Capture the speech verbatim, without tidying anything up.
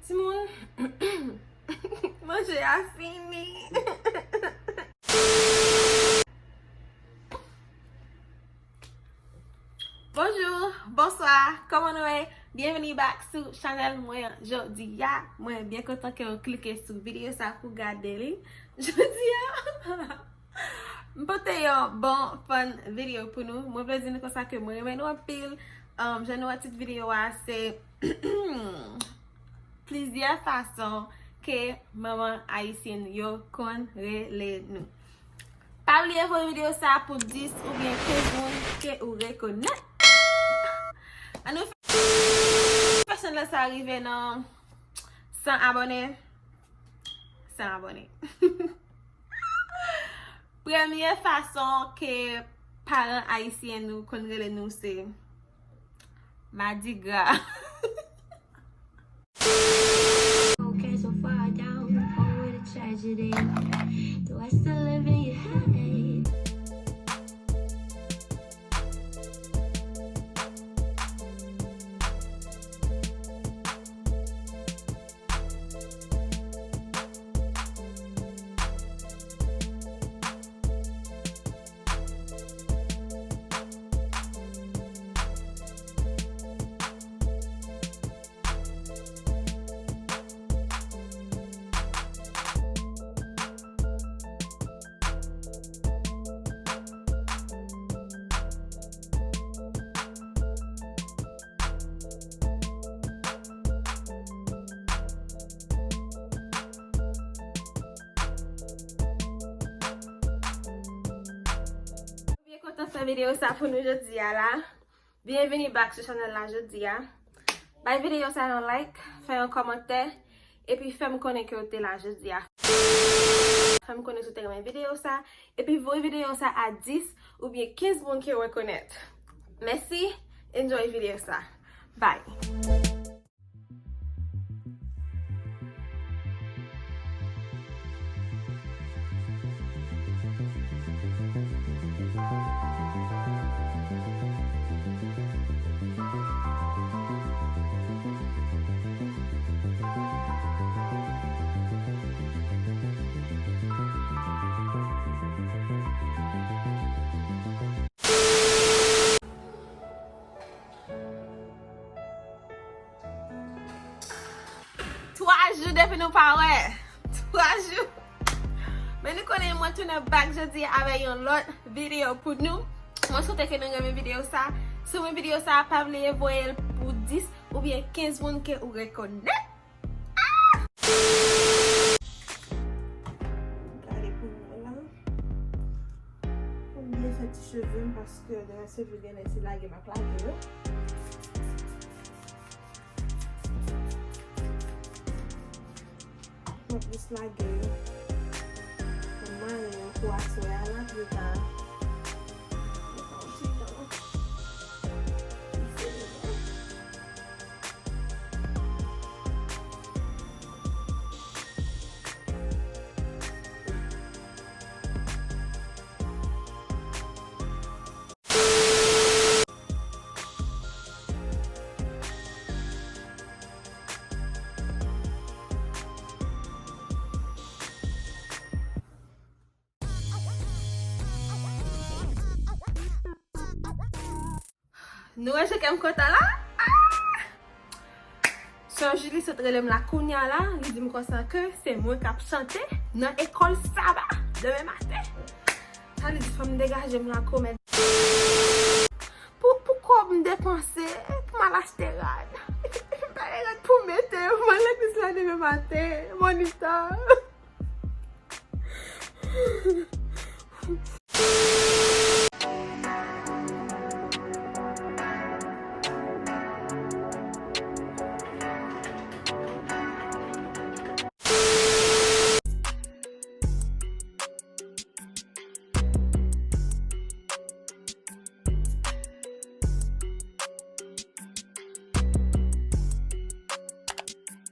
Timoun, manje a fini. Bonjou, bonswa, kòman nou ye? Byenveni back sou chanèl mwen jodi a. Mwen byen kontan ke w klike sou videyo sa pou gade li jodi a. M pote yon bon fun videyo pou nou. Mwen vle di nou konsa ke mwen renmen nou anpil. Um, jan nou wè tit videyo a, se plizyè fason ke manman ayisyen yo konn rele nou. Pa bliye voye videyo sa pou dis oubyen kenz moun ke ou rekonèt. Ann nou fè, fè chanèl sa rive nan san abòne. San abòne. Premye fason ke paran ayisyen nou konn rele nou se madigra. Okay, so far down, oh, what a tragedy. Do I still live in your head? Byen kontan fè videyo sa pou nou jodi a la. Byenveni back sou chanèl la jodi a. Bay videyo sa yon like, fè yon kòmantè, epi fè m konnen ke w te la jodi a. Fè m konnen si w te renmen videyo sa, epi voye videyo sa a dis oubyen kenz moun ke w rekonèt. Mèsi, enjoy videyo sa. Bye. Twa jou depi nou pa wè. Twa jou. Men nou konnen mwen tounen back jodi a avè yon lòt videyo pou nou. Mwen swete ke nou renmen videyo sa. Si w renmen videyo sa, pa bliye voye l pou dis oubyen kenz moun ke ou rekonèt. Ah! Gade pou mwen la. Pou m byen fè ti cheve m paske demen se jou gen nèg se lage m ap lage yo. Mwen plis lage yo. Mwen mare yo pou aswè a la, pou yo ta, yo ta yon ti tan. Nou wè jan kè m kontan la? Ah! Sè Julie sot rele m la kounye a la, li di m konsa ke se mwen k ap chante nan ekòl Saba demen maten. Sa li di fò m degaje m la komèt. Pou, pou kòb m depanse, pou m al achte rad. M pa gen rad pou m mete, m al legliz la demen maten, Monita.